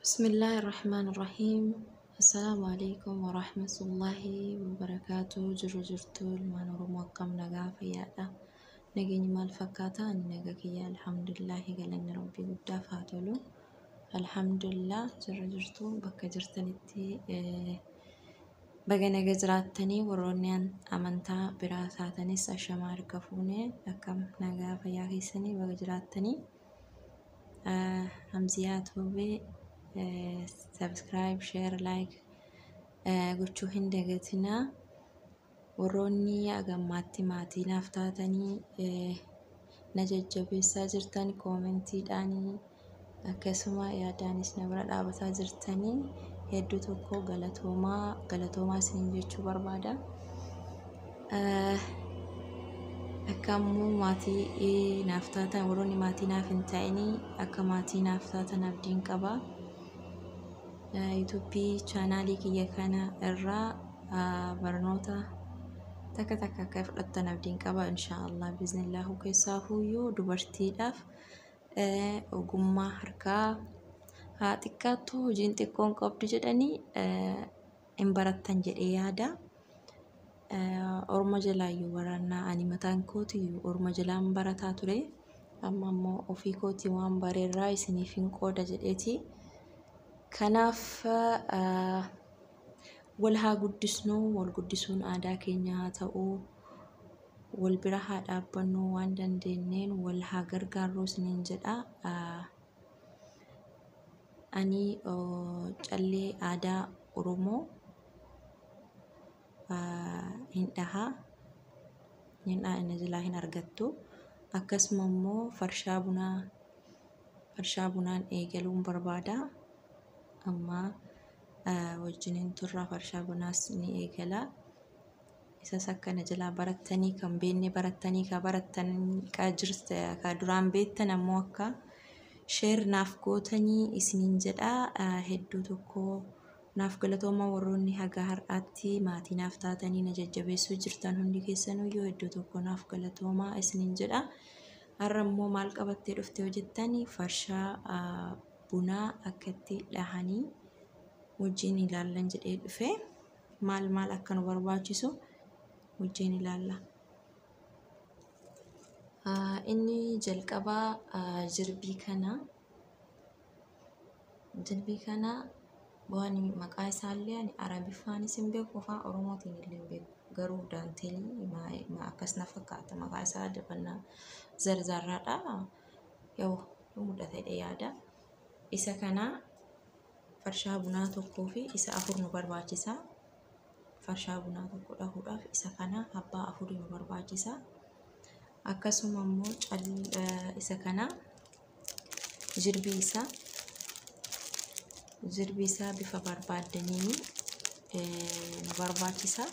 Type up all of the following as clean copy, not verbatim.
Bismillahirrahmanirrahiim. Assalaamu alaikum warahmatullahi wabarakaatu. Jirru jirtu ilmaan Oromoo, akkam nagaa fayyaadha? Nageenyi maal fakkaata? Ani naga kiyya, alhamdulillahi, galanni Rabbii guddaaf haa tolu. Alhamdulillah, jirru jirtu, bakka jirtanitti baga naga jiraattanii. Warroonni amantaa biraa taatanis ashamaa, harka fuune, akkam nagaa fayyaa keessanii? Baga jiraattanii. Hamziyaa Toobee subscribe, share, like gochuu hin dagatinaa. Warroonni hagammaatti maatii naaf taatanii na jajjabeessaa jirtan, koomentiidhaanii akkasuma yaadaanis na bira dhaabataa jirtanii, hedduu tokko galatoomaa, galatoomaa isiniin jechuu barbaada. Akka ammoo maatii naaf taatan, warroonni maatii naaf hin ta'inii akka maatii naaf taatan abdiin qaba. Yuutuubii chaanaalii kiyya kana irraa barnoota takka takka akka fudhattan abdiin qaba, inshaallah biiznillaahu. Keessaafuyyuu dubartiidhaaf ogummaa harkaa haa xiqqaattu, hojiin xiqqoon qabdu jedhanii hin barattan jedhee yaada. Orma jalaayyuu barannaa, ani mataan kootiyyuu orma jalaan barataa ture. Amma immoo ofii kootii waan bareerraa isiniif hin qooda jedheeti. Kanaaf wal haa guddisnu, wal guddisuun aadaa keenya haa ta'u, wal bira haa dhaabbannu, waan dandeenyeen wal haa gargaarru isiniin jedha. Ani callee aadaa Oromoo hin dhahaa, hin inni jalaa hin argattu. Akkasuma immoo farshaa bunaa, farshaa bunaan eegaluun barbaada. Amma wajjiniin turraa, farshaa bunaas ni eegala. Isas akkana jalaa barattanii, kan beekne barattanii, ka barattan ka jirta, ka duraan beektan ammoo akka share naaf gootanii isiniin jedha. Hedduu tokko naaf galatooma. Warroonni haga har'aatti maatii naaf taatanii na jajjabeessuu jirtan hundi keessanuyyuu hedduu tokko naaf galatoomaa isiniin jedha. Har'a immoo maal qabattee dhufte hojjettanii, farshaa bunaa akkatti dhahanii wajjin ilaallan jedhee dhufe. Maal maal akka nu barbaachisu wajjin ilaalla. Inni jalqabaa jirbii kana. Jirbii kana waan maqaa isaallee ani Arabiffaanis hin beeku, afaan Oromootiin illee hin beeku. Garuu daanteelii akkas na fakkaata, maqaa isaa dabannaa zarzarraadha. Yoo mul'ata jedhee yaada. Isa kana farshaa bunaa tokkoo fi isa afur nu barbaachisa. Farshaa bunaa tokko dhahuudhaaf isa kana abbaa afurii nu barbaachisa. Akkasuma immoo isa kana jirbii isaa, jirbii isaa bifa barbaaddaniin nu barbaachisa.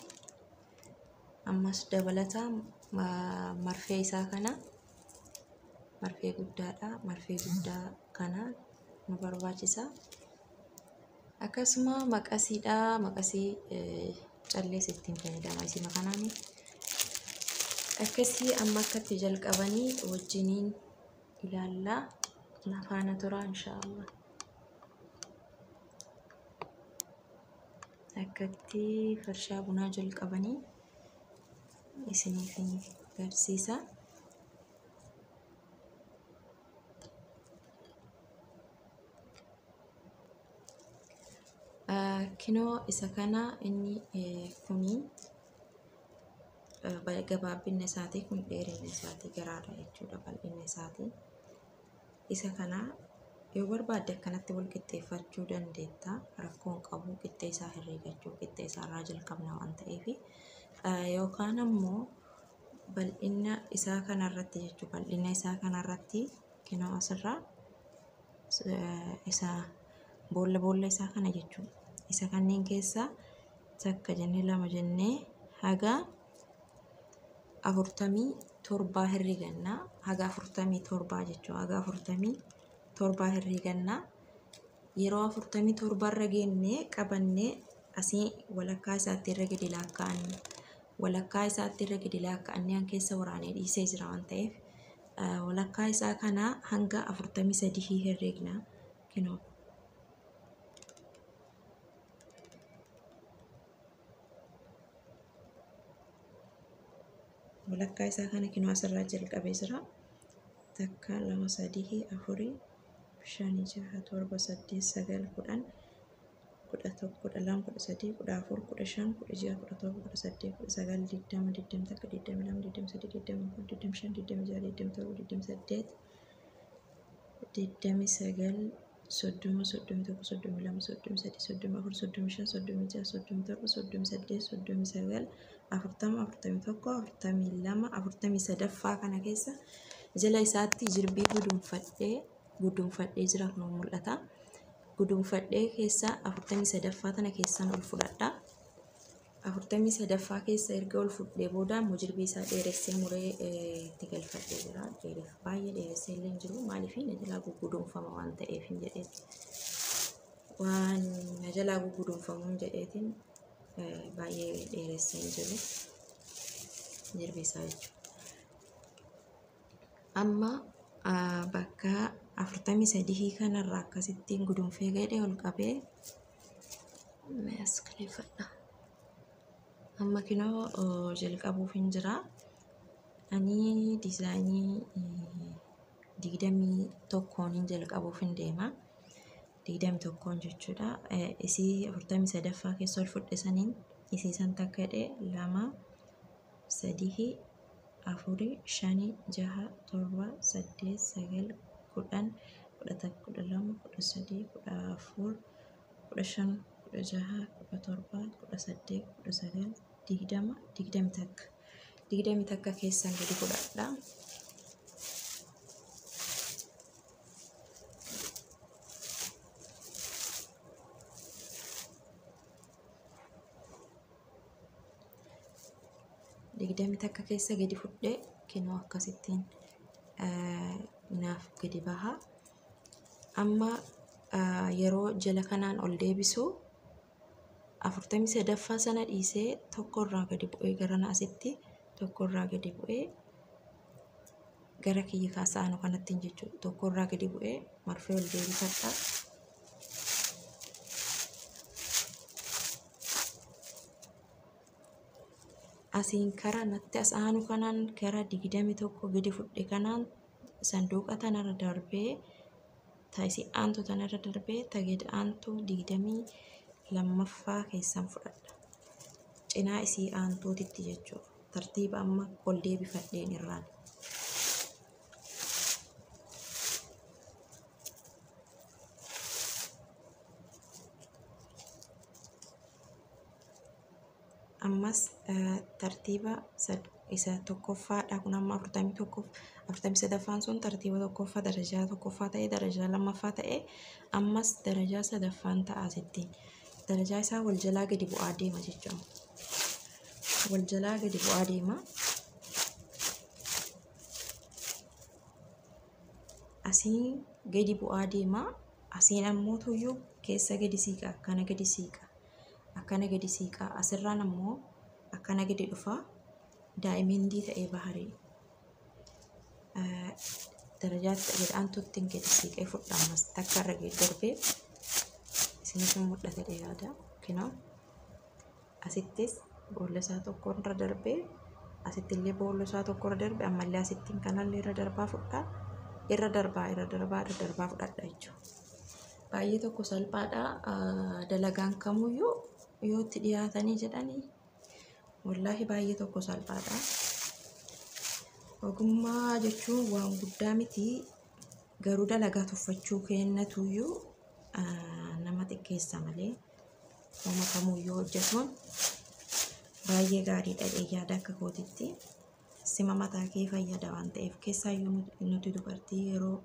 Ammas dabalataa marfee isaa kana, marfee guddaadha. Marfee guddaa kana nu barbaachisa. Akkasuma maqasiidha. Maqasii callees ittiin fayyadama isima kanaan. Akkasii amma akkatti jalqabanii wajjiniin ilaallaa. Na faana tura, inshaallah. Akkatti farshaa bunaa jalqabanii isiniif agarsiisa. Kinoo isa kana, inni kuni gabaabinna isaatii, kun dheerina isaatii garaadha jechuudha, bal'inna isaatii. Isa kana yoo barbaadde akkanatti wal qixxeeffachuu dandeetta. Rakkoon qabu, qixxee isaa herreegachuu, qixxee isaa irraa jalqabna waan ta'eef. Yookaan ammoo bal'ina isaa kanarratti jechuudha. Bal'ina isaa kanarratti kinoo asirraa isa boolla boolla isaa kana jechuudha. Isa kanneen keessaa takka jennee, lama jennee, haga 47 herregannaa. Haga 47 jechuudha. Haga 47 herregannaa. Yeroo 47rra geennee qabannee, asii walakkaa isaatti irra gadi lakkaa'anne, walakkaa isaatti irra gadi lakkaa'annee, an keessa waraanee dhiisee jira waan ta'eef, walakkaa isaa kana hanga 43 herreegna kinoo. Walakkaa isaa kana kinoo asirraa jalqabee jira. 1 2 3 4 5 6 7 8 9 10 11 12 13 14 15 16 17 18 19 20 21 22 23 24 25 26 27 28 29 30 31 32 33 34 35 36 37 38 39 40 41 42 43ffaa kana keessa jala isaatti jirbii guduunfadhee jira kun mul'ata. Guduunfadhee keessa 43ffaa tana keessaan ol fudhadha. 43ffaa keessa erga ol fudhee booda immoo jirbii isaa dheeressee muree itti galfadhee jira. Baay'ee dheeressee illee hin jiru. Maaliif na jalaa guguduunfama waan ta'eef hin jedheeti. Waan na jalaa guguduunfamu hin jedheetiin baay'ee dheeressee hin jiru. Jirbii isaa jechuudha. Amma bakka 43 kanarraa akkasittiin guduunfee gadhee ol qabee as kaleeffadha. Amma kinoo jalqabuuf hin jira. Ani diizaayinii 21 jalqabuuf hin deema. 21 jechuudha. Isii 43ffaa keessa ol fudhe saniin isii san takka hidhee 2 3 4 5 6 7 8 9 10 11 12 13 14 15 16 17 18 19 20 21 21 keessan gadi fudhadha. Digdami takka keessa gadi fudhee kinoo akkasittiin naaf gadi baha. Amma yeroo jala kanaan ol deebisu 43ffaa sana dhiisee tokkorraa gadi bu'ee gara asitti tokkorraa gadi bu'ee gara kiyya kaasaanu kanattiin jechuudha. Tokkorraa gadi bu'ee marfee ol deebifadha. Asiin karaa natti as aanu kanaan gara 21 gadi fudhe kanaan sanduuqa tanarra darbee taasii aantu tanarra darbee taged aantu 22ffaa keessan fudhadha. Cinaa isii aantuutitti jechuudha. Tartiiba amma ol deebifadheen irraan. Ammas tartiiba isa tokkoffaadha. Kun amma 41 43ffaan sun tartiiba tokkoffaa darajaa tokkoffaa ta'ee darajaa lammaffaa ta'ee ammas darajaa sadaffaan ta'a asittiin. Darajaa isaa wal jalaa gadi bu'aa deema jechuudha. Wal jalaa gadi bu'aa deema. Asiin gadi bu'aa deema. Asiin ammoo tuyyuu keessa gadi siiqa. Akkana gadi siiqa. Akkana gadi siiqa. Asirraan ammoo akkana gadi dhufa. Daa'imindii ta'ee baharee. Darajaatti gadi aantutti gadi siiqee fudha ammas takka irra gadi darbee isiniif mul'ata yaada. Kinoo asittis boolla isaa tokko irra darbee asitti illee boolla isaa tokko irra darbe ammallee asittiin kanallee irra darbaa fudha. Irra darbaa irra darbaa irra darbaa fudhadha jechuudha. Baay'ee tokko salphaadha. Dalagaan kamuyyuu yoo itti dhiyaatanii jedhanii wallaahi baay'ee tokko salphaadha. Ogummaa jechuun waan guddaa miti. Garuu dalagaa tuffachuu kennatuyyuu nama xiqqeessa malee nama kamuyyuu hojjetuun baay'ee gaariidha yaada akka kootitti. Sima mataa kee fayyada waan ta'eef keessaayyuu nuti dubartii yeroo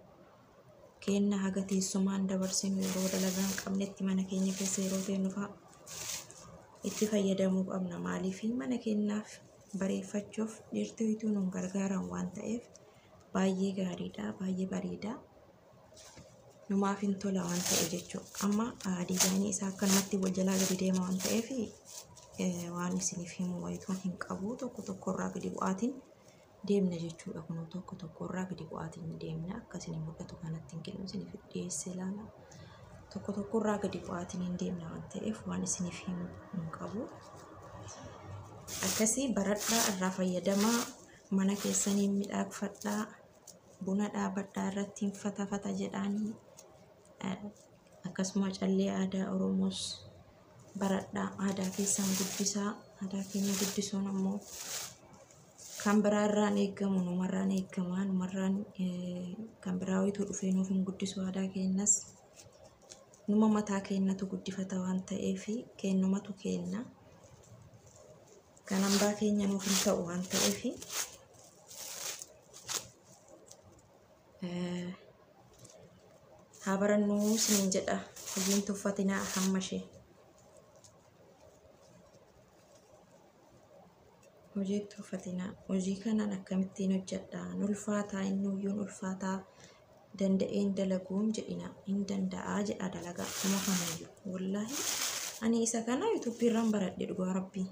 kenna haga teessumaan dabarsinu yeroo dalagaa hin qabnetti mana keenya keessa yeroo teenyu fa'a itti fayyadamuu qabna. Maaliif mana keenyaaf bareeffachuuf dhiirtuu nu gargaaran waan ta'eef baay'ee gaariidha, baay'ee bareeda. Numaaf hin tola waan ta'e jechuudha. Amma diizaayinii isaa akkanumatti wal jalaa gadi deema waan ta'eef waan isiniif himu wayituun hin qabu. Tokko tokkorraa gadi bu'aatiin deemna jechuudha. Kun tokko tokkorraa gadi bu'aatiin deemna. Akka isin mul'atu kanatti hin kennu isiniif dhiyeessee ilaala. Tokko tokkorraa gadi bu'aatiin hin deemna waan ta'eef waan isiniif himu hin qabu. Akkasii baradhaa irraa fayyadamaa. Mana keessaniin midhaagfadhaa, buna dhaabadhaa irratti hin fatafata jedhaanii, akkasuma callee aadaa Oromoos baradhaa, aadaa keessan guddisaa. Aadaa keenya guddisuun ammoo kan biraa irraan eeggamu, numarraan eeggama. Numarraan kan biraa wayituu dhufee nuuf hin guddisu. Aadaa keenyas numa mataa keenyatu guddifata waan ta'eef kennumatu kenna. Kan hambaa keenya nuuf hin ta'u waan ta'eef haa barannuu isiniin jedha. Hojiin tuffatinaa hamma ishee. Hojii tuffatinaa. Hojii kanaan akkamittiin hojjedha? Ulfaataa, inni iyyuu ulfaataa, danda'een dalaguun jedhina. Hin danda'aa jedha, dalagaa kuma kamiyyuu. Wallaahi ani isa kana yuutuubii irraan baradhe, dhugaa rabbii.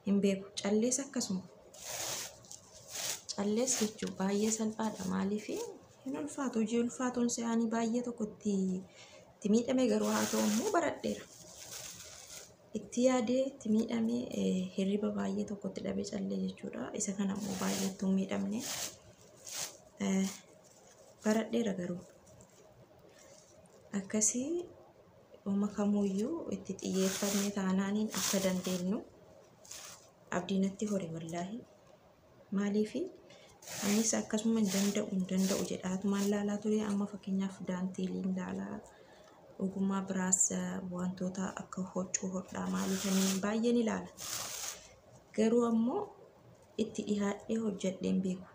Hin beeku. Callees akkasuma. Callees jechuun baay'ee salphaadha. Maaliif hin ulfaatu? Hojii ulfaatuun se'anii baay'ee tokko itti miidhame, garuu haa ta'u immoo baradheera. Itti yaadee itti miidhamee, hirriba baay'ee tokkotti dhabee callee jechuudha. Isa kana immoo baay'ee itti hin miidhamne. Baradheera garuu. Akkasii uuma kamuyyuu itti xiyyeeffannee taanaaniin akka dandeenyu abdii natti hore wallaahi. Maaliifi anis akkasuma hin danda'u hin danda'u jedhaatumaan laalaa ture. Amma fakkeenyaaf daanteeliin laalaa, ogummaa biraas wantoota akka huccuu hodhaa maalii kanneen baay'een ilaala. Garuu ammoo itti dhiyaadhee hojjedheen beeku.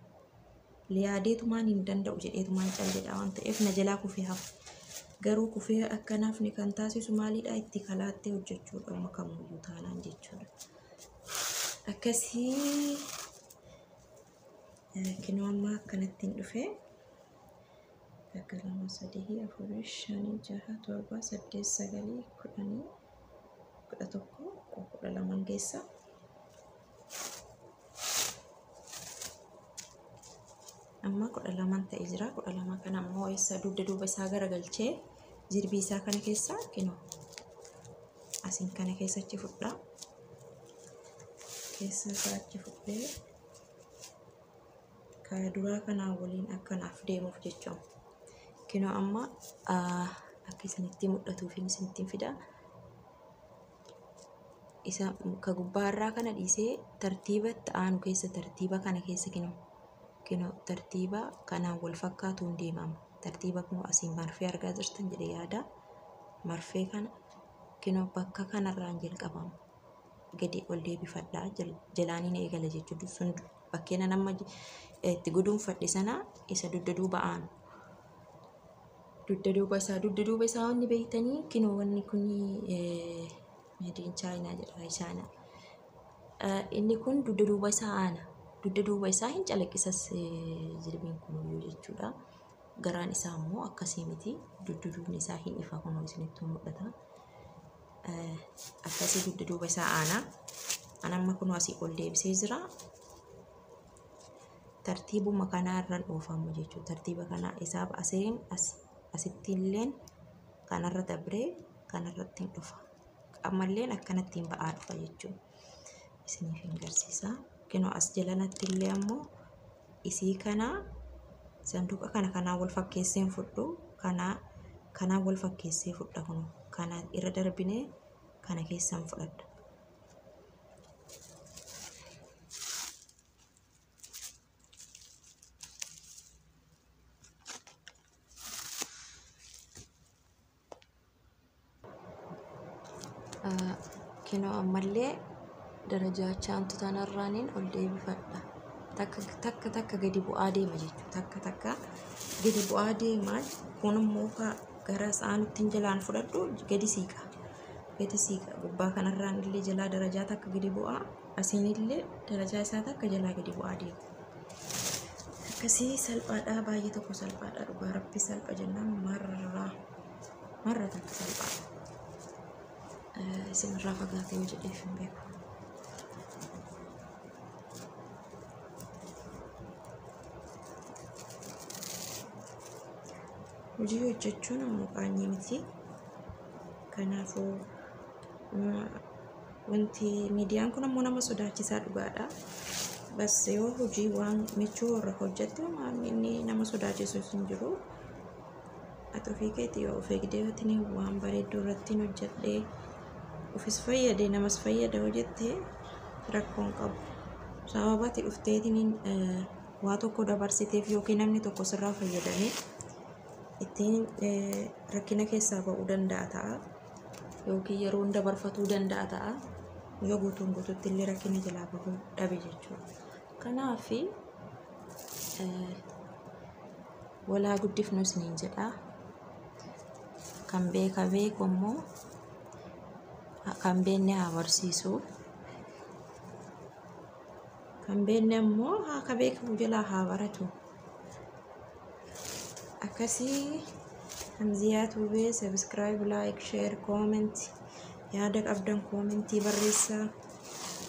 Yaadeetumaan hin danda'u jedheetumaan cal jedha waan ta'eef na jalaa kufee hafa. Garuu kufee akkanaaf ni kan taasisu maalidha? Itti kalaattee hojjechuudha uma kamuyyuu taanaan jechuudha. Akkasii kinoo amma akkanattiin dhufee 1, 2, 3, 4, 5, 6, 7, 8, 9, 10, 11, 12 keessa. Amma 12 ta'ee jira. 12 kana ammoo eessa dugda duuba isaa garagalchee jirbii isaa kana keessa kinoo asiin kana keessa achi fudhaa. Keessa isaa achi fudhee ka duraa kanaa waliin akkanaaf deemuuf jechuudha. Kinoo amma akka isinitti mul'atuuf isinitti fida. Isa ka gubbaarraa kana dhiisee tartiiba itti aanu keessa, tartiiba kana keessa kinoo. Kinoo tartiiba kanaan wal fakkaatuun deemama. Tartiiba kun asiin marfee argaa jirtan jedhee yaada. Marfee kana kinoo bakka kanarraan jalqabama. Gadi ol deebifadhaa, jalaaniin eegala jechuudha. Sun bakkeen amma itti guduunfadhe sana isa dugda duuba aanu. Dugda duuba isaa, dugda duuba isaa wanni beektanii kinoo wanni kun made in Chaayinaa jedha, Chaayinaa. Inni kun dugda duuba isaa aana. Dugda duuba isaa hin calaqqisas jirbiin kun iyyuu jechuudha. Garaan isaa immoo akkasii miti. Dugda duubni isaa hin ifa, kunoo isinitti mul'ata. Akkasii dugda duuba isaa aana. An amma kunoo asii ol deebisee jira. Tartiibuma kanaa irraan oofamu jechuudha. Tartiiba kanaa isaaf asiin asitti illeen kanarra dabree kanarratti hin dhufa. Ammalleen akkanattiin ba'aa dhufa jechuudha. Isiniif hin garsiisa. Kinoo as jalanatti illee ammoo isii kana sanduuqa kana kanaan wal fakkeessee hin fudhu. Kanaa kanaan wal fakkeessee fudha, kunoo kana irra darbinee kana keessan fudhadha. Kinoo ammallee darajaa chaantu tanarraaniin ol deebifadha. Takka takka takka gadi bu'aa deema jechuudha. Takka takka gadi bu'aa deema. Kun immoo gara sa'aanutti jalaan fudhadhu gadi siiqa. Gadi siiqa. Gubbaa kanarraan illee jalaa darajaa takka gadi bu'aa. Asiin illee darajaa isaa takka jalaa gadi bu'aa deema. Akkasii salphaadha. Baay'ee tokko salphaadha. Dhugaa rabbi salpha jennaan marra marra takka salphaadha. Isinirraa fagaatee yoo jedheef hin beeku. Hojii hojjechuun ammoo qaanyii miti. Kanaafuu wanti miidiyaan kun ammoo nama sodaachisaa dhugaadha. Bas yoo hojii waan michuu irra hojjette inni nama sodaachisu hin jiru. Ati ofii keetii yoo of eegdee waan bareedduu irratti hojjedhee ofis fayyadee namas fayyada hojjette rakkoon qabu. Sababa ati dhufteetiin waa tokko dabarsiteef yookiin namni tokko sirraa fayyadamee ittiin rakkina keessaa ba'uu danda'a ta'a. Yookiin yeroon dabarfatuu danda'a ta'a. Yoo guutuun guutuutti illee rakkina jalaa bahuu dhabe jechuudha. Kanaaf walaa guddifnu isiniin jedha. Kan beeka beeku immoo kan beekne haa barsiisu. Kan beekne immoo haa ka beekamu jalaa haa baratu. Akkasii Hamziyaa Tuubee subscribe, like, share, comment yaada qabdan koomentii barreessaa.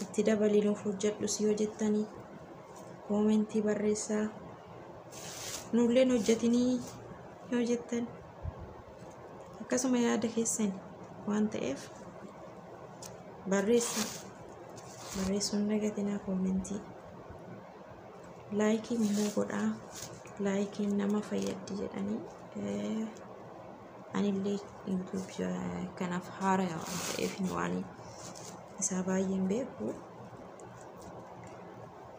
Itti dabalii nuuf hojjedhus yoo jettanii koomentii barreessaa. Nulleen hojjetinii yoo jettan akkasuma yaada keessan waan ta'eef barreessaa. Barreessuun dagatinaa koomentii. Laayikii immoo godhaa. Laayikiin nama fayyaddi jedhanii anillee YouTube kanaaf haaraa waan ta'eef waan isaa baay'een beeku.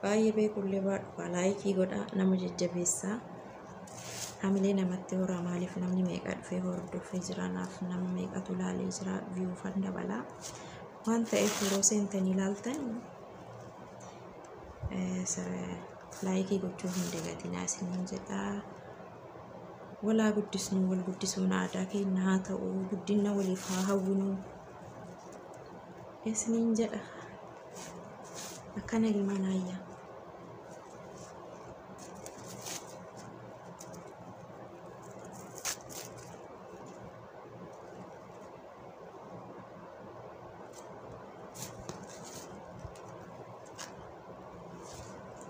Baay'ee beekullee baadhu laayikii godhaa nama jajjabeessaa. Hamilee namatti horaa maaliif namni meeqa dhufee hordofee jira naaf nama meeqatu laalee jira viyuufan dabalaa waan ta'eef yeroo seentanii ilaaltan laayikii gochuu hin dagatinaa isiniin jedhaa. Walaa guddisnu wal guddisuun aadaa keenya haa ta'u guddina waliif haa hawwinu isiniin jedha. Akkana ilmaan ayyaa.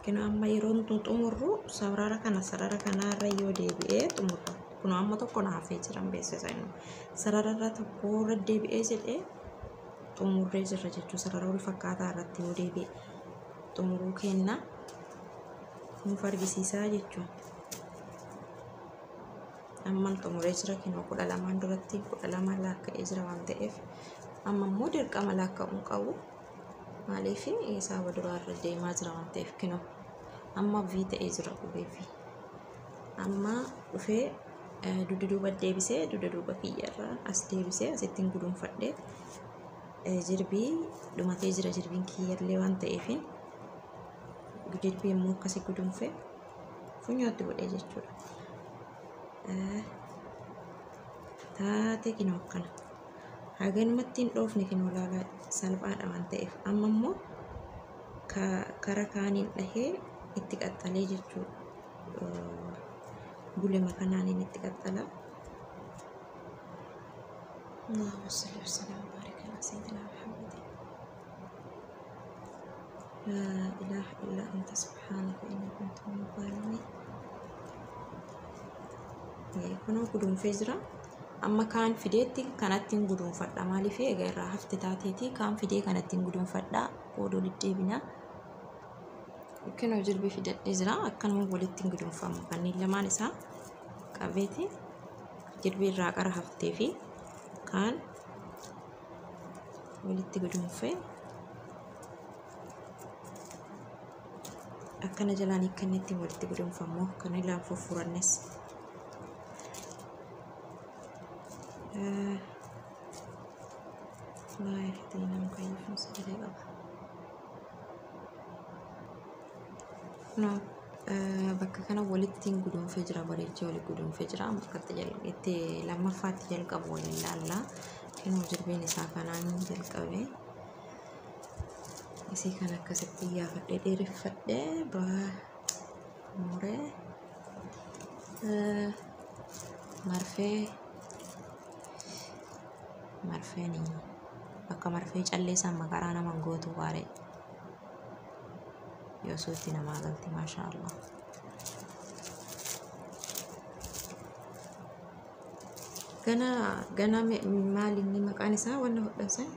Kun amma yeroo nuti xumurru sarara kana sarara kanarra yoo deebi'ee xumurra. Kun amma tokko na hafee jiran beeksisa inni. Sarara irra tokko irra deebi'ee jedhee xumurree jirra jechuudha. Sarara wal fakkaataa irratti yoo deebi'e xumuruu kenna nuuf argisiisaa jechuudha. Amma xumuree jira kinoo 12 duratti 12 laakka'ee jira waan ta'eef amma immoo dirqama laakka'uu qabu. Maaliif sababa duraarra deemaa jira waan ta'eef kinoo amma V ta'ee jira qubee V. Amma dhufee dugda duuba deebisee dugda duuba kiyyarraa as deebisee asittiin guduunfadhee jirbii dhumatee jira jirbiin kiyyallee waan ta'eef jirbii immoo akkasii guduunfee funyootti godhee jechuudha. Taatee kinoo akkana. Haganumatti hin dhoofne kinoo ilaalaa salphaadha waan ta'eef amma immoo kara kaaniin dhahee itti qaxxalee jechuudha. Gulema kanaaniin itti qaxxala. Allahumma salli wa sallim wa barik ala sayyidina Muhammad. La ilaha illa anta subhanaka inni kuntu minadh dhalimin. Kunoo guduunfee jira. Amma kaan fideetti kanattiin guduunfadha. Maaliif egaa irraa hafte taateeti kaan fidee kanattiin guduunfadha. Booda walitti deebina. Kunoo jirbii fidadhee jira. Akkanuma walitti guduunfamu. Kanneen lamaan isaa qabeeti jirbii irraa qara haftee fi kaan walitti guduunfee akkana jalaan hiikkannetti walitti guduunfamu. Kan ilaan fuffurannes. الله يهدينا مكيف sagalee qaba. Bakka kana walitti guduunfee jira bareechee walitti guduunfee jira. Bakka itti lammaffaatti jalqabu waliin ilaalla. Kinoo jirbiin isaa kanaan jalqabe. Isii kan akkasitti yaafadhee dheereffadhee muree marfee marfeen bakka marfee callee san maqaraa nama gootu waaree yoo suutti namaa galti maasha Allah. Gana gana maali inni maqaan isaa wanna hodhan san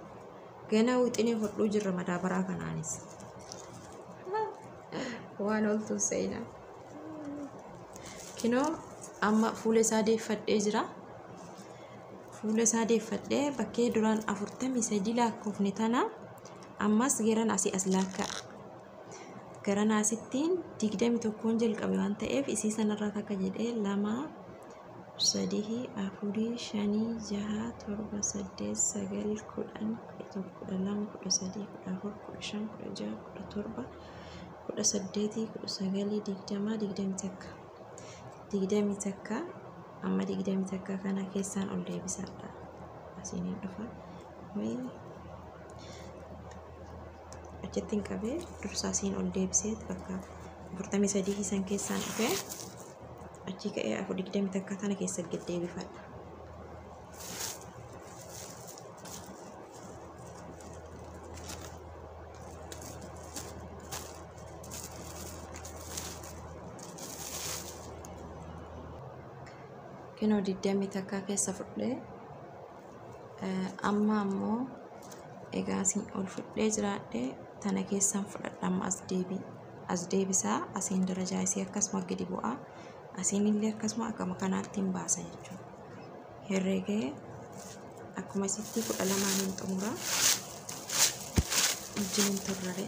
gana wixinee hodhuu jirra madaabaraa kanaanis. Waan ooltu seenaa. Kinoo amma fuula isaa deeffadhee jira. Fuula isaa deeffadhee bakkee duraan 43 lakkoofne tana ammas garan asii as laakka'a. Garan asittiin 21 jalqabe waan ta'eef isii sanarraa takka jedhee 2 3 4 5 6 7 8 9 10 11 12 13 14 15 16 17 18 19 20 21 21 amma 21 kana keessaan ol deebisaadha. Asiin hin dhufa. Achitti hin qabee dursa asiin ol deebisee bakka 43 san keessaan dhufee achii ka'ee 21 tana keessa gad deebifadha. Kinoo 21 keessa fudhee amma ammoo egaa asiin ol fudhee jiraadhee tana keessaan fudhadha amma as deebisaa asiin darajaa isii akkasuma gadi bu'aa asiin illee akkasuma akkuma kanaatti hin baasa jechuudha. Herreegee akkuma isitti 12 hin xumura wajjin hin turrare.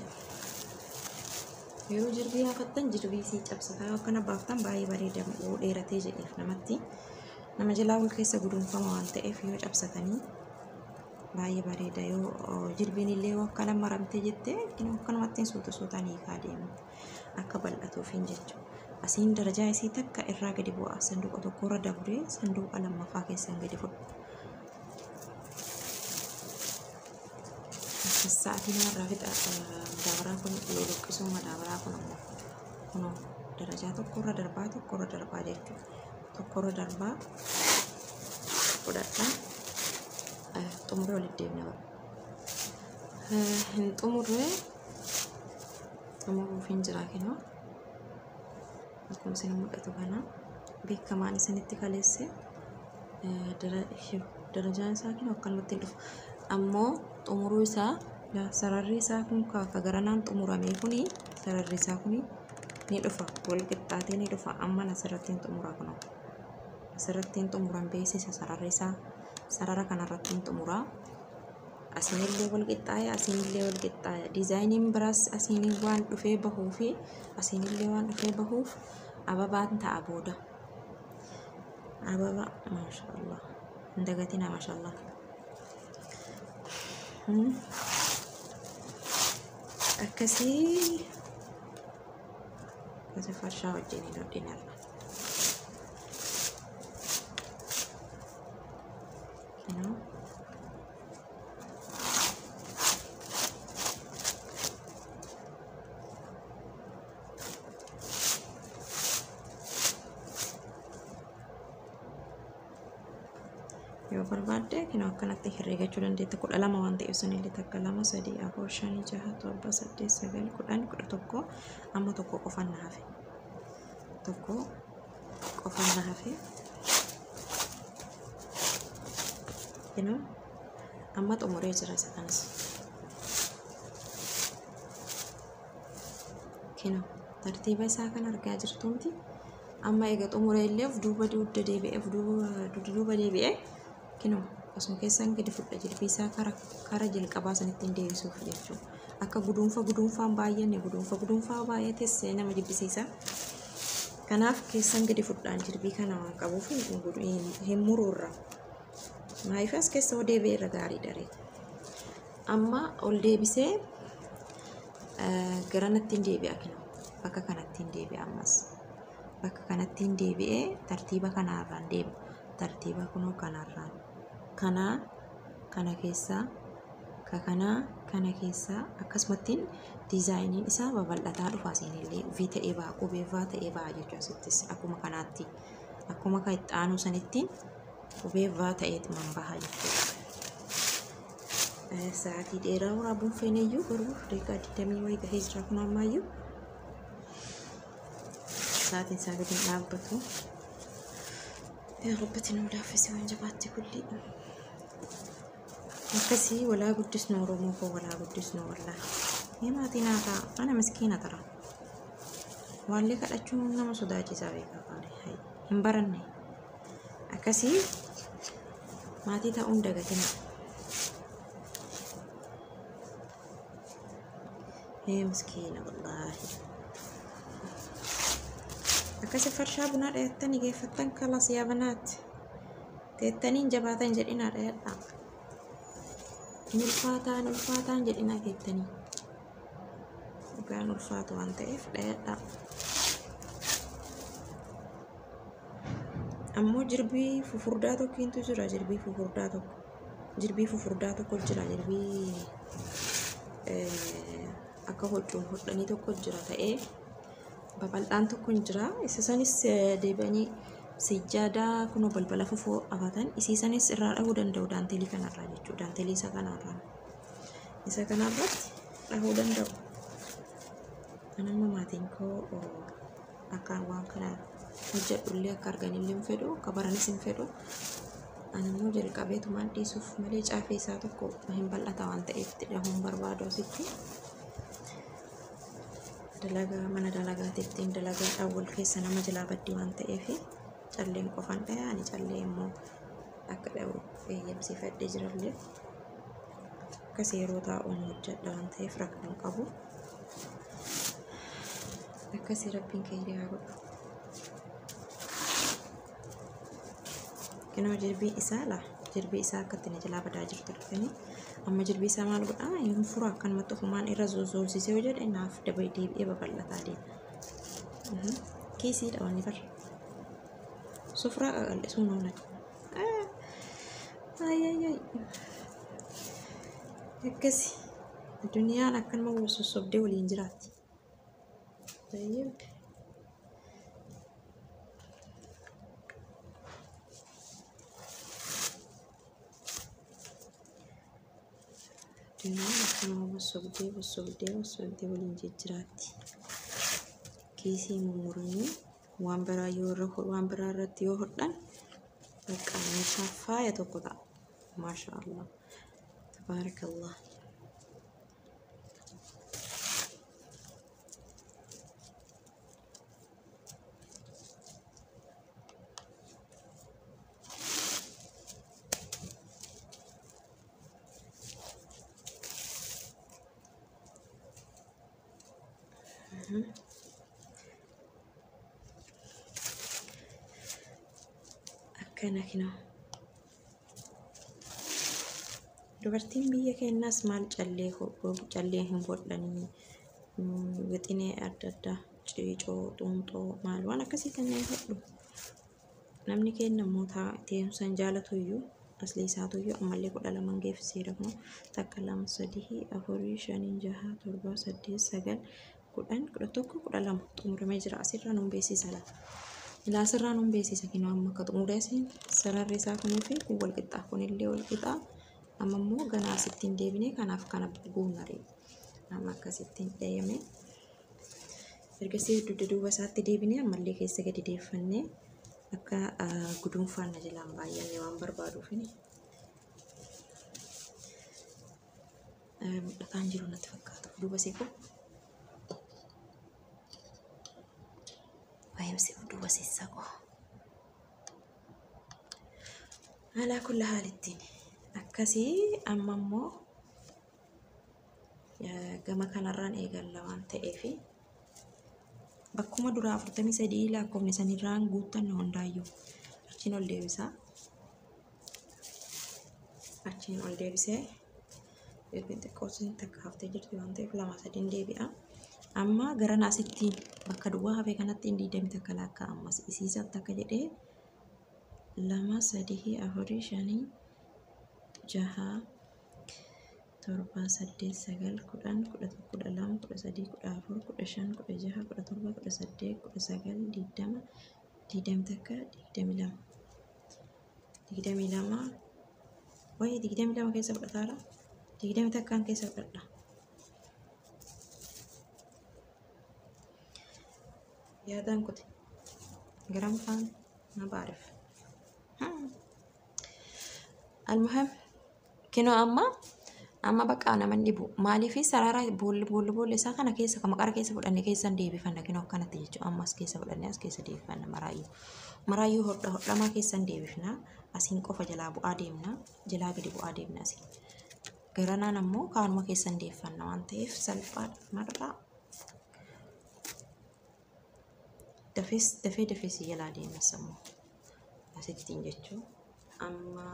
Yeroo jirbii haafattan jirbii isii cabsataa yoo akkana baaftan baay'ee bareeda yoo dheeratee jedheef namatti nama jalaa ol keessa guduunfama waan ta'eef yoo cabsatanii baay'ee bareeda. Yoo jirbiin illee yoo akkana maramtee jettee akkanumatti suuta suutaan hiikaa deemu akka bal'atuuf hin jechuudha. Asiin darajaa isii takka irraa gadi bu'a sanduuqa tokkorra dabree sanduuqa lammaffaa keessan gadi fudhu. Sa'aatii namarraa fixa madaabaraa kun loluqqisuu madaabaraa kun ammoo kunoo darajaa tokkorra darbaa jechuudha. Tokkorra darbaa fudhadha. Xumuree walitti deemna. Hin xumurree xumuruuf hin jira kinoo. Akkuma isin mul'atu kana beekamaan isinitti kaleesse darajaan isaa kinoo akkanumatti hin dhufu. Ammoo xumuruu isaa sararri isaa kun akka garanaan xumurame kuni sararri isaa kuni ni dhufa wal qixxaatee ni dhufa. Amma asirratti hin xumura kunoo asirratti hin xumuran beeksisa sararri isaa sarara kanarratti hin xumura. Asiinillee wal qixxaaya asiinillee wal qixxaaya. Diizaayiniin biraas asiin waan dhufee bahuu fi asiinillee waan dhufee bahuuf ababaan ta'a booda. Ababa maashaallah hin dagatina maashaallah. Akkasii akkasii farshaa wajjin hin hodhinarra. Kinoo yoo barbaadde kinoo akkanatti herreegachuu dandeetta. 12 waan ta'eef sunillee takka 2 3 4 5 6 7 8 9 10 11 amma tokko qofaan na hafe. Tokko qofaan na hafe. Kinoo amma xumuree jira isa kanas. Kinoo tartiiba isaa kan argaa jirtumti. Amma egaa xumuree illee of duuba dugda deebi'ee of duuba deebi'ee kinoo osuma keessan gadi fudha jirbii isaa kara jalqabaa sanitti hin deebisuuf jechuudha. Akka guduunfaan baay'anne guduunfaa baay'ates nama jibbisiisa. Kanaaf keessan gadi fudhaan jirbii kana waan qabuuf hin muruurra. Maayif as keessa oo deebi'ee irra gaarii daree. Amma ol deebisee garanatti hin deebi'a kinoo. Bakka kanatti hin deebi'a ammas. Bakka kanatti hin deebi'ee tartiiba kanaarraan deema. Tartiiba kunoo kanaarraan. Kanaa kana keessaa kanaa kana keessaa akkasumattiin diizaayiniin isaa babal'ataa dhufa asiinillee V ta'ee ba'a qubee V ta'ee ba'a jechuudha asittis akkuma kanaatti akkuma kan itti aanu sanittiin qubee V ta'eet man baha jechuudha. Sa'aatii dheeraa waraabuun feeneyyuu garuu daqiiqaa 20 wayii gahee jira kun ammaayyuu sa'aatiin isaa gadi hin dhaabbatu. Yaa Rabbati nu laaffisi waan jabaatti kulli. Akkasii walaa guddisnu Oromoo koo walaa guddisnu wallaahi. Mee maatii naa ta'a ana miskiina tara. Waallee kadhachuun nama sodaachisaa beekaa hin baranne. Akkasii maatii ta'uun dagatina. Miskiina wallaahi. Akkasi farshaa bunaa dhayattanii geeffattan kalas yaa banaat. Teettaniin jabaatan jedhinaa dhayadhaa. Hin ulfaataan jedhinaa teettanii. Dhugaan ulfaatu waan ta'eef dhayadhaa. Ammoo jirbii fufurdaa tokkiintu jira jirbii fufurdaa tokko. Jirbii fufurdaa tokko jira jirbii akka huccuun hodhanii tokko jira ta'ee babal'aan tokko hin jira. Isa sanis deebi'anii sijjaadaa kunoo balbala fufoo afatan isii sanis irraa dhahuu danda'u daanteelii kanarraa jechuudha. Daanteelii isa kanarraa. Isa kanarratti dhahuu danda'u. Anamma maatiin koo akka waan kana hojjedhullee akka arganillee hin fedhu akka baranis hin fedhu. Anammoo jalqabeetumaan dhiisuuf malee caafee isaa tokko hin bal'ata waan ta'eef itti dhahuun barbaadu asitti. Dalagaa mana dalagaatiif dalagaadhaan wal keessa nama jalaa baddi waan ta'eef calleen qofaan dhaya ani callee immoo akka dhahu eeyyamsiifadhee jirallee akkas yeroo taa'uun hojjedha waan ta'eef rakkoo hin qabu. Akkasii rabbiin keenya haa godhu. Kinoo jirbii isaa laa jirbii isaa akkatti na jalaa badaa jirtu argitanii amma jirbii isaa maal godhaa hin furu akkanumatti ofumaan irra zozoolsisee yoo jedhe naaf dabee deebi'ee babal'ataa deema. Kiisiidha wanni bara. Sufraa qaqal'isuun oolan. Ayyayyay. Akkasi duniyaan akkanuma sossobdee waliin jiraatti. Tayyib. Duniyaan akkanuma sossobdee sossobdee sossobdee waliin jijjiraatti. Kiisii mummuranii waan biraa yoo waan biraa irratti yoo hodhan bakka meeshaa faaya tokko ta'a. Maasha Allah. Tabaarakallah. Akkana kinoo. Dubartiin biyya keenyaas maal callee hodhuu callee hin hodhanii wixinee adda addaa ciicoo xuunxoo maal waan akkasii kanneen hodhu. Namni keenya immoo teessumsa hin jaalatu iyyuu asli isaatu iyyuu ammallee 12 geessiseera kun 1 2 3 4 5 6 7 8 9 10 11 12 xumuramee jira. Asirraa nuun beeksisa laata. Ilaa asirraa nuun beeksisa kinoo amma akka xumureessin sararri isaa kunii fi kun wal qixxaa kunillee wal qixxaa. Amma immoo ganaa asitti hin deebine kanaaf kana guunnare. Amma akkasitti hin dheeyame. Ergasii dugda duuba isaatti deebine ammallee keessa gadi deeffannee akka guduunfaan na jalaan baay'anne waan barbaaduufini. Mul'ataan jiru natti fakkaata. Duuba siqu. Waa'ee duuba siqu. Alaa kulla haalittiin. Akkasii amma immoo gama kanarraan eegalla waan ta'eef bakkuma duraa 43 lakkoofni sanirraan guuttanne hundaayyuu achiin ol deebisaa. Achiin ol deebisee yookiin xiqqoo isin takka haftee jirti waan ta'eef 2 3 deebi'a. Amma gara naasittiin bakka duwwaa hafe kanatti hin 21 lakkaa ammas isiisatti akka jedhee 2 3 4 5 6 7 8 9 10 11 12 13 14 15 16 17 18 19 20 21 22 22 wayii 22 keessa fudhataara 21 keessa fudhadha. Yaadaan kuti garam faan na baarif. Almuhim kinoo amma Amma bakka nama hin dhibu. Maaliif sarara boolli boolli boolli isaa kana keessa kan maqara keessa fudhanne keessan deebifanna kinoo akkanatti jechuudha. Amma as keessa fudhanne as keessa deebifanna maraayyuu. Maraayyuu hodha hodhamaa keessan deebifna. Asiin qofa jalaa bu'aa deemna. Jalaa gadi bu'aa deemna asiin. Garanaan ammoo kaanuma keessan deeffanna waan ta'eef salphaadha marraa. Dafees dafee dafee si jalaa deema sammuu. Asittiin jechuun amma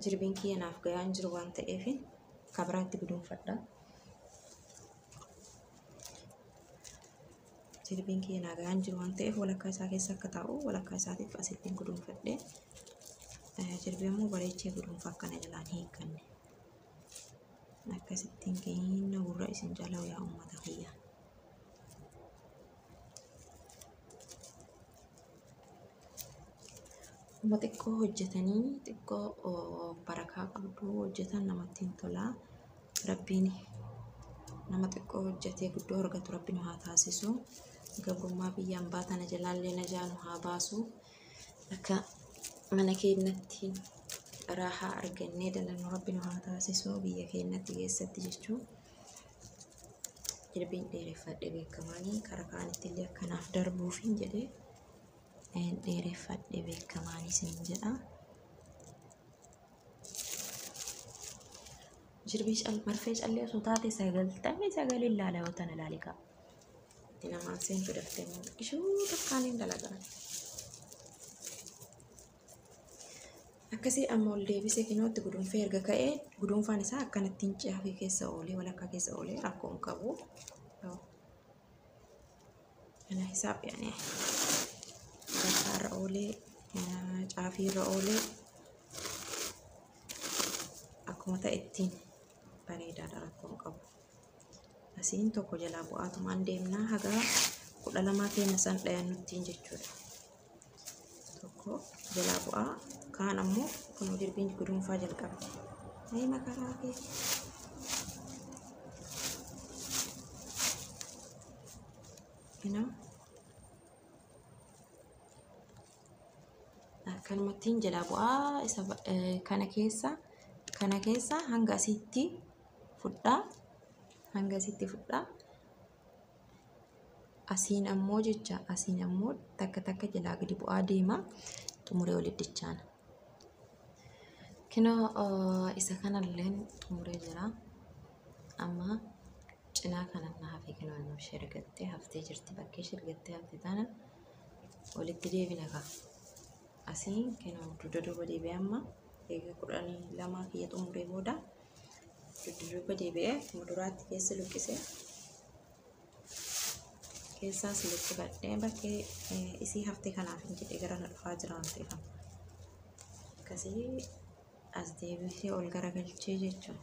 jirbiin kiyya naaf gayaa hin jiru waan ta'eef kabiraatti guduunfadha. Jirbiin kiyya naa gayaa hin jiru waan ta'eef walakkaa isaa keessa akka taa'u walakkaa isaatiif asittiin guduunfadhe. Jirbii immoo bareechee guduunfa akkana jalaan hiikkanne. Akkasittiin keenya gurra isin jalaa yaa uummata kiyya. Amma xiqqoo hojjetanii xiqqoo barakaa qabdu hojjetan namatti hin tola. Rabbiin nama xiqqoo hojjetee guddoo argatu rabbi nu haa taasisu. Gabrummaa biyya ambaa tana jalaallee najaa nu haa baasu. Akka mana keenyatti raahaa argannee dalannu rabbi nu haa taasisu biyya keenyatti keessatti jechuun. Jirbiin dheereffadhe beekamaanii karaa kaanitti illee akkanaaf darbuufiin jedhee dheereffadhe beekamaanii isiniin jedha. Jirbii marfee callee osoo taate 99 ilaala yoo tana ilaali qaba. Itti namaan seentu daftee immoo ishuu takkaan hin dalagaa. Akkasii amma ol deebisee kinootti guduunfee erga ka'ee guduunfaan isaa akkanattiin caafii keessa oolee walakkaa keessa oolee rakkoo hin qabu. Kana hisaab yaani walakkaa irra oolee caafii irra oolee akkuma ta'e ittiin bareedaadha rakkoo hin qabu. Asiin tokko jalaa bu'aatumaan deemnaa haga 12 keenya san dhayannuttiin jechuudha. Tokko jalaa bu'aa kaan ammoo kunoo jirbiin guduunfaa jalqabde. Ayi makaraa kee. Kinoo akkanumattiin jalaa bu'aa isa kana keessa hanga asitti fudhaa. Hanga asitti fudhaa. Asiin ammoo jecha asiin ammoo takka takka jalaa gadi bu'aa deema. Xumuree walitti dachaana. Kinoo isa kanalleen xumuree jira. Amma cinaa kana na hafe kinoo inni ishee argattee haftee jirti. Bakkee ishee argattee hafte tana walitti deebina ka'a. Asiin kinoo dugda duuba deebi'ee amma eega 12 kiyya xumuree booda dugda duuba deebi'ee muduraatti keessa luqqisee keessaas luqqifadhee bakkee isii haftee kanaaf hin jedhee gara na dhufaa jira waan ta'eef. Akkasii as deebisee ol garagalchee jechuudha.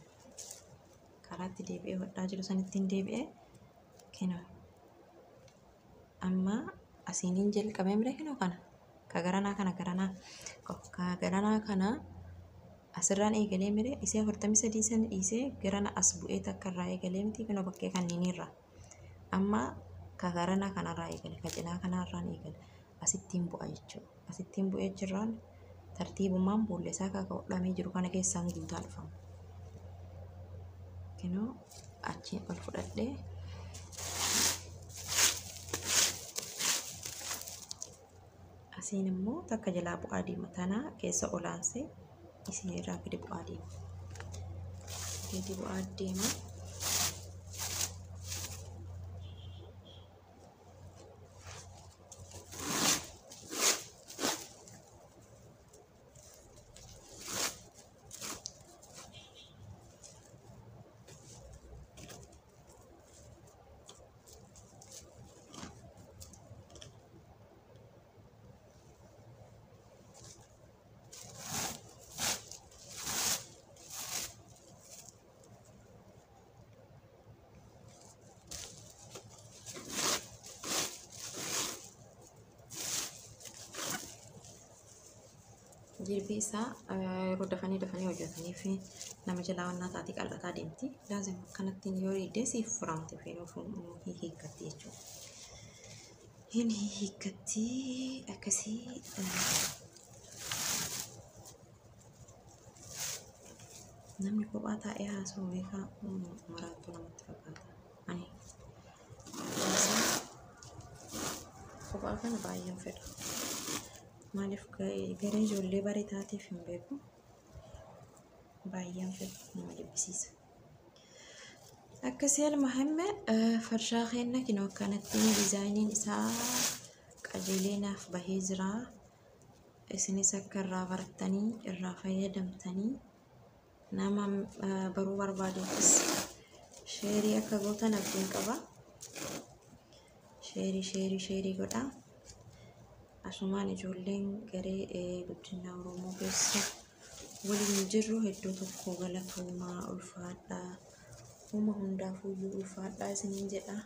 Karaatti deebi'ee hodhaa jiru sanittiin deebi'ee kinoo amma asiiniin jalqabee mire kinoo kana ka garanaa kana garanaa ka garanaa kana asirraan eegalee mire isii 43 san dhiisee garana as bu'ee takka irraa eegalee miti kinoo bakkee kanneenirra amma ka garanaa kanarraa eegale ka cinaa kanarraan eegale asittiin bu'a jechuudha. Asittiin bu'ee jirraan tartiibummaan boolla isaa ka hodhamee jiru kana keessaan guutaa dhufama. Kinoo achiin ol fudhadhee asiin immoo takka jalaa bu'aa deema. Tana keessa olaansee isin irraa gadi bu'aa deema. Gadi bu'aa deema. Jirbii isaa yeroo dafanii dafanii hojjetanii fi nama jalaa wannaa taatee qal'ataa deemti. Laazim akkanattiin yoo riidee siif furamte fi hiikkatti jechuudha. Hin hiikkatti akkasii Namni kophaa taa'ee haasa'u beekaa maraattuu namatti fakkaata. Ani kophaa kana baay'een fedha. Maaliif garee ijoollee baree taateef hin beeku. Baay'een fedha nama jibbisiisa. Akkasii almuhimmi farshaa keenya kinoo akkanatti diizaayiniin isaa qajeelee naaf bahee jira. Isinis akka irraa barattanii irraa fayyadamtanii nama baruu barbaaduufis sheerii akka gootan abdiin qaba. Sheerii sheerii sheerii godhaa. Asumaan ijoolleen garee guddina Oromoo keessa waliin jirru hedduu tokko galatoomaa ulfaadhaa. Uuma hundaafuyyuu ulfaadhaa isiniin jedha.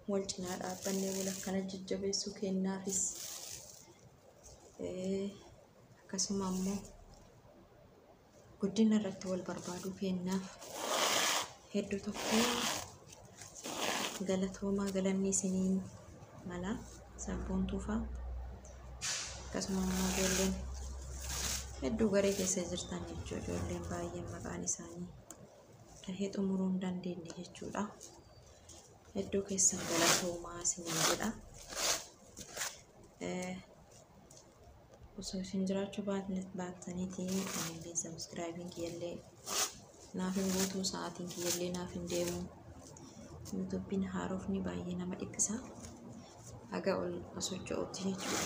Wal cinaa dhaabbannee wal akkana jajjabeessuu kennaafis. Akkasuma ammoo guddina irratti wal barbaaduu kennaaf hedduu tokko galatoomaa galanni isiniin mala sabboontuufaa. Akkasuma ammoo ijoolleen hedduu garee keessa jirtan jechuudha. Ijoolleen baay'een maqaan isaanii dhahee xumuruu hin dandeenye jechuudha. Hedduu keessan galatoomaa isiniin jedha. Osoo isin jiraachuu baattaniitii anillee sabskraayibiin kiyyallee naaf hin guutuu, sa'aatiin kiyyallee naaf hin deemu. Yuutuubiin haarofni baay'ee nama dhiphisa. Haga ol socho'utti jechuudha.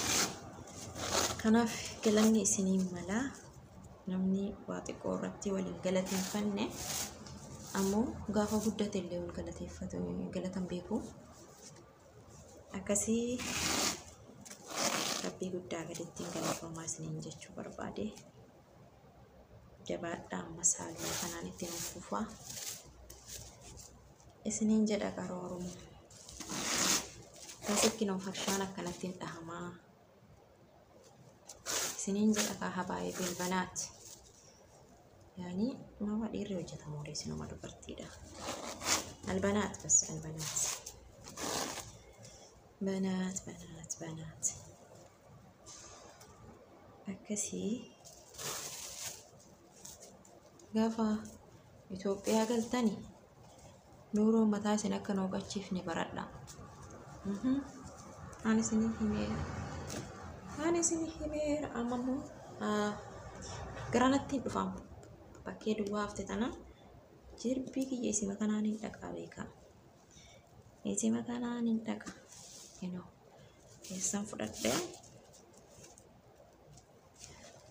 Kanaaf galanni isiniin mala. Namni waa xiqqoo irratti waliin galateeffanne ammoo gaafa guddate illee wal galateeffatu galatan beeku. Akkasii rabbii guddaa gadittiin galatoomaa isiniin jechuu barbaade. Jabaadhaa ammas haaluma kanaan itti nuuf fufaa. Isiniin jedha qaroo Oromoo. Akkasitti farshaan akkanatti hin dhahamaa. Isiniin jedha kaa habaayee bilbanaati. Yaani nama dhiirri hojjetamu horii isinuma dubartiidha. Albanaat bas albanaat. Banaat banaat banaat. Akkasii gaafa Itoophiyaa galtani nuuroo mataa isin akka nooqachiifne baradha. Ani isinii himeera. Ani isinii himeera. Amma immoo garanatti hin dhufamu. Bakkee duwwaa hafte tana jirbii kiyya isima kanaan hin dhaqaa beekaa. Isima kanaan hin dhaqa. Inoo keessan fudhadhee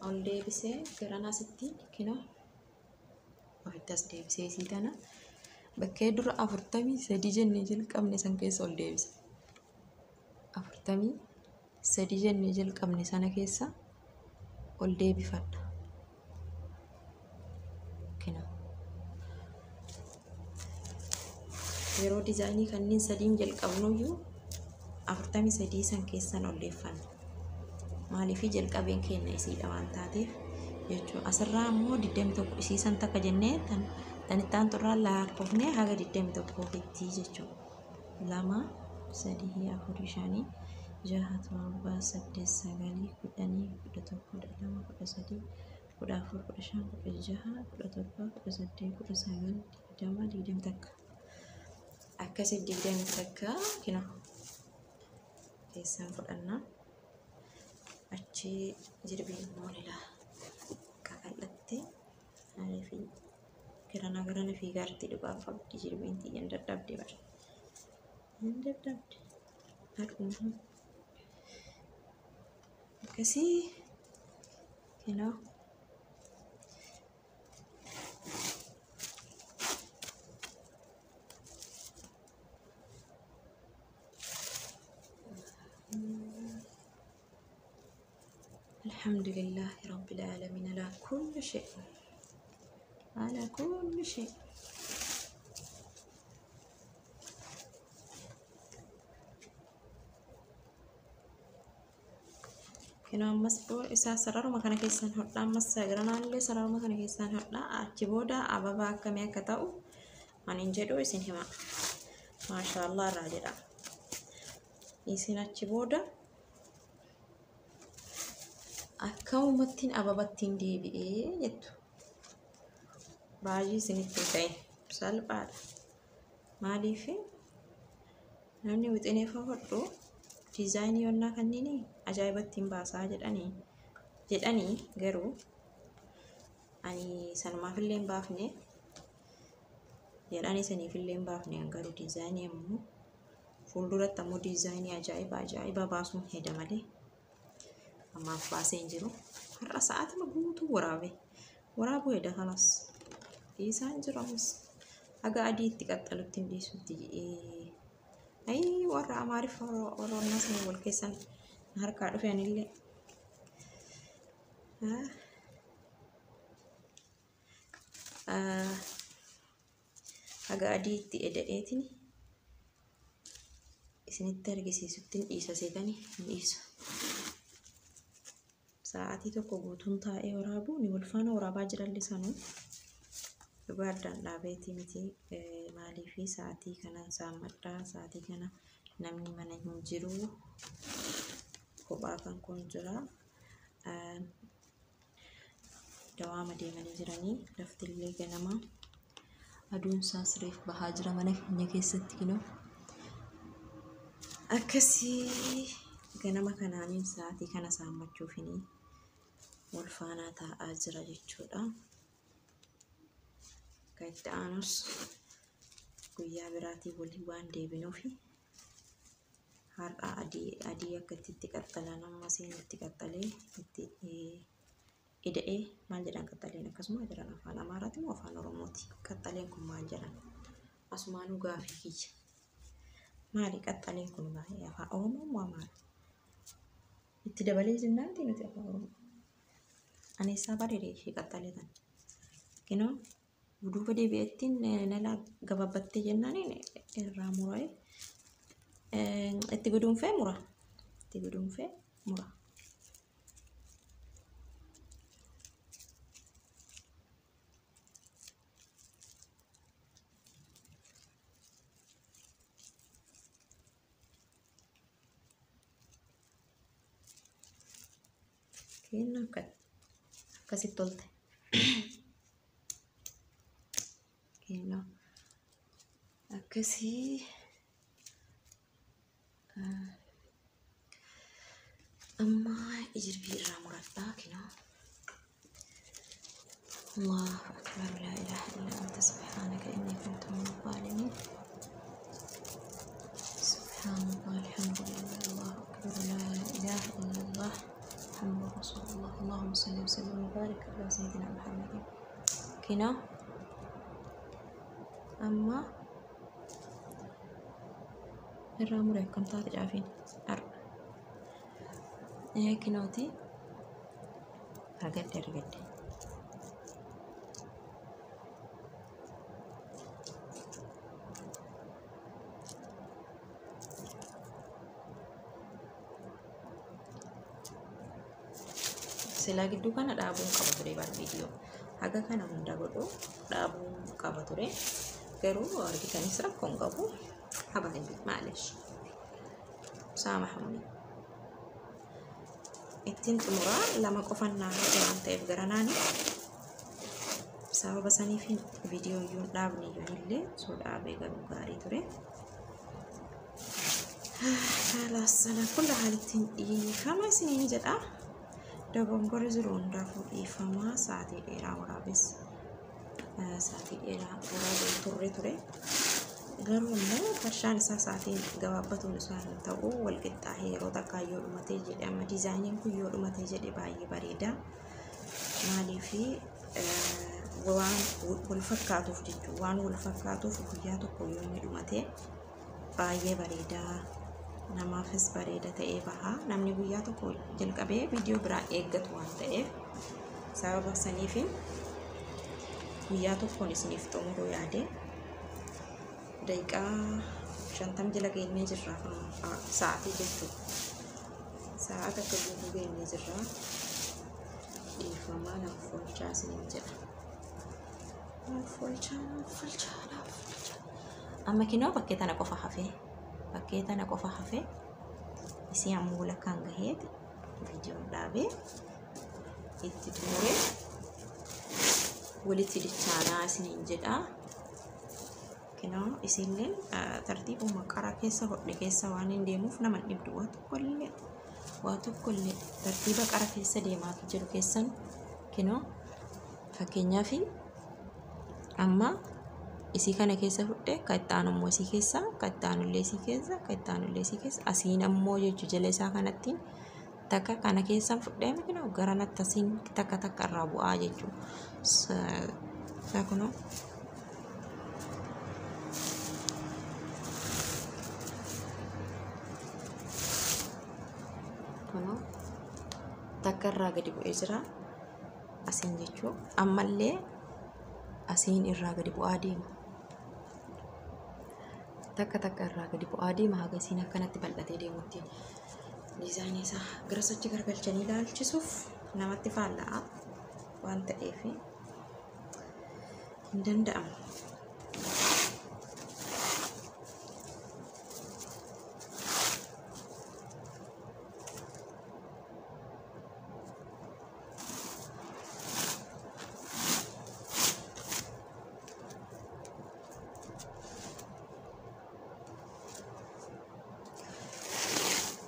ol deebisee garanaa sitti kinoo ofitti as deebisee isii tana bakkee dura 43 jennee jalqabne san keessa ol deebise. 43 jennee jalqabne sana keessa ol deebifadha. Kinoo yeroo diizaayinii kanneen sadiin jalqabnuyyuu 43 san keessan ol deeffanna. Maaliif jalqabeen keenya isiidha waan taateef jechuudha. Asirraa immoo 21 isii san takka jennee tan itti aanturraa lakkoofnee haga 21 ofitti jechuudha. 2 3 4 5 6 7 8 9 10 11 12 13 14 15 16 17 18 19 20 21. Akkasii 21 kinoo keessan fudhannaa. Achi jirbiin immoo lilaa qaqal'atte fi garana garana fiigaarti dhugaaf qabdi jirbiin xiyyan dadhabde bara. Hin dadhabde. Har'uma. Akkasii kinoo الحمد لله رب العالمين على كل شيء على كل شيء. Kinoo ammas isaa sararuma kana keessaan hodhaa ammas garanaallee sararuma kana keessaan hodhaa achi booda ababaa akkamii akka ta'u ani hin jedhu isin hima. Maashaallah irraa jedha. Isin achi booda akkamumattiin ababattiin deebi'ee jettu. Baay'ee isinitti hin ta'in salphaadha. Maaliif namni wixinee hodhu diizaayinii yonnaa kanneen ajaa'ibatti hin baasaa jedhanii garuu ani sanumaafillee hin baafne jedhanii saniifillee hin baafne garuu diizaayinii ammoo fuulduratti ammoo diizaayinii ajaa'iba baasuun heda malee ammaaf baasee hin jiru. Har'a sa'aatima guutuu waraabuu heda kanas dhiisaa hin jiru ammas haga adii itti qaxxalutti hin dhiisutti. Ayi warra Amaariff warra onnaa sana wal keessan harkaa dhufe anillee. Haga adii itti eda'eetiin isinitti argisiisutti hin dhiisa seetanii hin dhiisu. Sa'aatii tokko guutuun taa'ee waraabuu ni wal faana waraabaa jirallee sanuu dhugaa addaan dhaabeetii miti. Maaliifi sa'aatii kanaan saammadhaa sa'aatii kana namni mana hin jiru kophaa kan kun jira. Dawaama deemanii jiranii laftillee ganama aduun isaas reef bahaa jira mana keenya keessatti kinoo. Akkasii ganama kanaaniin sa'aatii kana saammachuufini wal faanaa taa'aa jira jechuudha. Akka itti aanus guyyaa biraatii walii waan deebinuufi har'a adii akka itti qaxxalan amma seen itti qaxxalee itti ida'ee maal jedhan qaxxaleen akkasuma jedhan afaan Amaaraati moo afaan Oromooti qaxxaleen kun maal jedhan asumaanuu gaafii kiyya. Maali qaxxaleen kun baay'ee afaan Oromoo moo Amaara? Itti dabalee jennaanti nuti afaan Oromoo. Ani eessaa bareede ishee qaxxalee tan. Kinoo duuba deebi'eettiin nala gabaabbattee jennaan irraa muree itti guduunfee mura. Itti guduunfee mura. Kenna akkasitti tolte. Kenna akkasii amma ijirbii irraa muradhaa kinoo. Allahu akbar laa ilaaha illa anta subhaanaka inni kuntu min zaalimiin. Subhaanallah alhamdulillah Allahu akbar laa ilaaha illallah محمد رسول الله اللهم صل وسلم وبارك على سيدنا محمد. كنا أما الرامورة كم تعطي عارفين كنوتي رقد رقد Silaa gidduu kana dhaabuun qaba ture bar viidiyoo haga kana hunda godhu dhaabuun qaba ture garuu argitanis rakkoon qabu habaaybi maalish saamahuni ittiin xumuraa lama qofan naa hafe waan ta'eef gara naani sababa saniif viidiyoo iyyuu hin dhaabne iyyuu illee soo dhaabee garuu gaarii ture. Kalaas sana kulla haalittiin dhiifama isiniin jedha. Dogongorri jiru hundaafuu dhiifamaa sa'aatii dheeraa waraabes sa'aatii dheeraa waraabee turre ture. Garuu immoo farshaan isaa sa'aatiin gabaabbatuun isaa hin ta'u wal qixxaahee yeroo takkaa yoo dhumatee jedhe amma diizaayiniin kun yoo dhumatee jedhe baay'ee bareeda. Maaliifi waan wal fakkaatuuf jechuudha waan wal fakkaatuuf guyyaa tokko yoo inni dhumatee baay'ee bareeda. Namaafis bareeda ta'ee baha. Namni guyyaa tokko jalqabee viidiyoo biraa eeggatu waan ta'eef sababa saniif guyyaa tokkoon isiniif xumuruu yaade daqiiqaa 50 jala geenyee jirra sa'aatii jechuudha. Sa'aat akka guutuu geenyee jirra. Dhiifamaa naaf oolchaa isiniin jedha. Naaf oolchaa naaf oolchaa naaf oolchaa. Amma kinoo bakkee tana qofa hafee. Bakkee tana qofa hafee isii ammoo walakkaan gaheeti viidiyoon dhaabee itti xumuree Walitti dichaanaa isiniin jedha. Kinoo isinillee tartiibuma qara keessa hodhe keessa waan hin deemuuf nama hin dhibdu waa tokkollee tartiiba qara keessa deemaatu jiru keessan kinoo fakkeenyaaf amma isii kana keessa fudhe kan itti aanu immoo isii keessa kan itti aanullee isii keessa kan itti aanullee isii keessa asiin ammoo jechuu jala isaa kanattiin takka kana keessan fudhee kinoo gara natti asiin takka takka irraa bu'aa jechuu isaa kunoo. Kunoo takka irraa gadi bu'ee jira asiin jechuu ammallee asiin irraa gadi bu'aa deema. Takka takka irraa gadi bu'aa deema haga isiin akkanatti bal'atee deemutti. Diizaayinii isaa gara sochi garagalchanii ilaalchisuuf namatti faalla'a waan ta'eef hin danda'amu.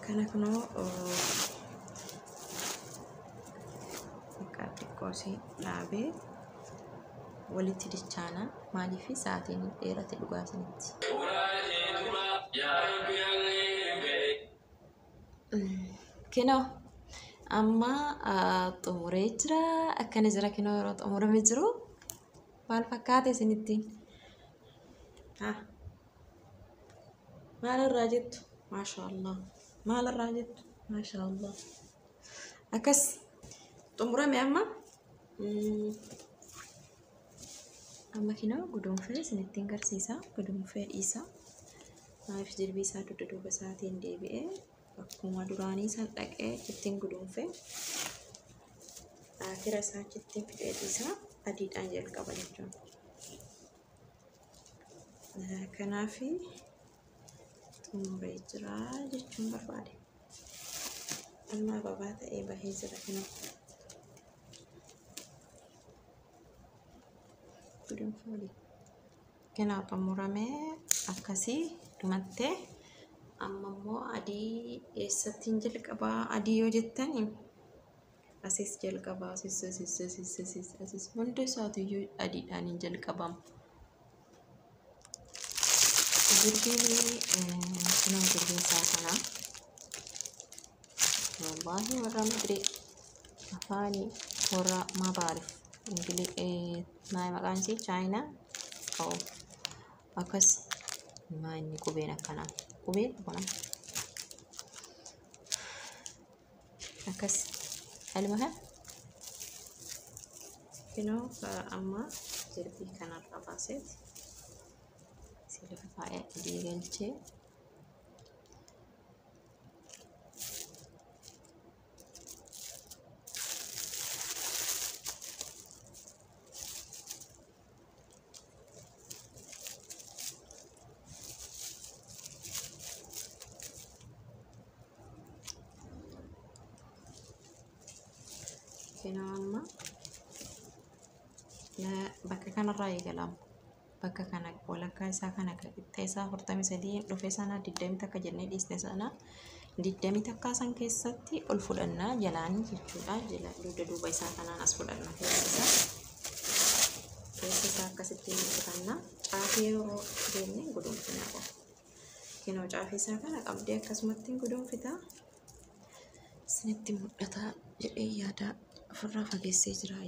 Kana kunoo bakka xiqqoo isii dhaabee walitti dichaana maaliif sa'aatiin dheerate dhugaa isinitti. Kinoo amma xumuree jira akkana jira kinoo yeroo xumurame jiru maal fakkaate isinitti? Maalirraa jettu? Maashaallah. Maalirraa jettu? Maashaallah. Akkas xumurame amma. Amma kinoo guduunfee isinittiin garsiisa. Guduunfee dhiisa. Maaliif jirbii isaa dugda duuba isaatiin deebi'ee akkuma duraanii san dhaqee achittiin guduunfee akira isaa achittiin fixee dhiisa. Adiidhaan jalqaba jechuudha. Kanaaf xumuree jira jechuun barbaade. Amma ababaa ta'ee bahee jira kinoo. Guduunfee olii. Kinoo xumuramee akkasii dhumattee amma immoo adii eessattiin jalqabaa adii yoo jettani asis jalqabaa asis asis asis asis asis hunda isaatiiyyuu adiidhaan hin jalqabamu. Jirbiin kunoo jirbiin isaa kana wallaahi warra madri afaanii warra mabaarif maal maqaan isii chaayinaa akkas maa inni qubeen akkanaa qubeen kuna akkas elmaha kinoo amma jirbii kanarraa baaseeti isii lafa kaa'ee adii galchee kinoo amma bakka kanarraa eegalamu. Bakka kana walakkaa isaa kana qixxee isaa 43 dhufe sana 21 jennee dhiisne sana 21 san keessatti ol fudhannaa jalaanii jechuudha. Jala dugda duuba isaa kanaan as fudhanna keessa isaa akkasitti fudhanna. Caafii yeroo deemne guduunfina qofa. Kinoo caafii isaa kana qabdee akkasumatti guduunfita. Isinitti mul'ata jedhee yaada ofirraa fageessee jira.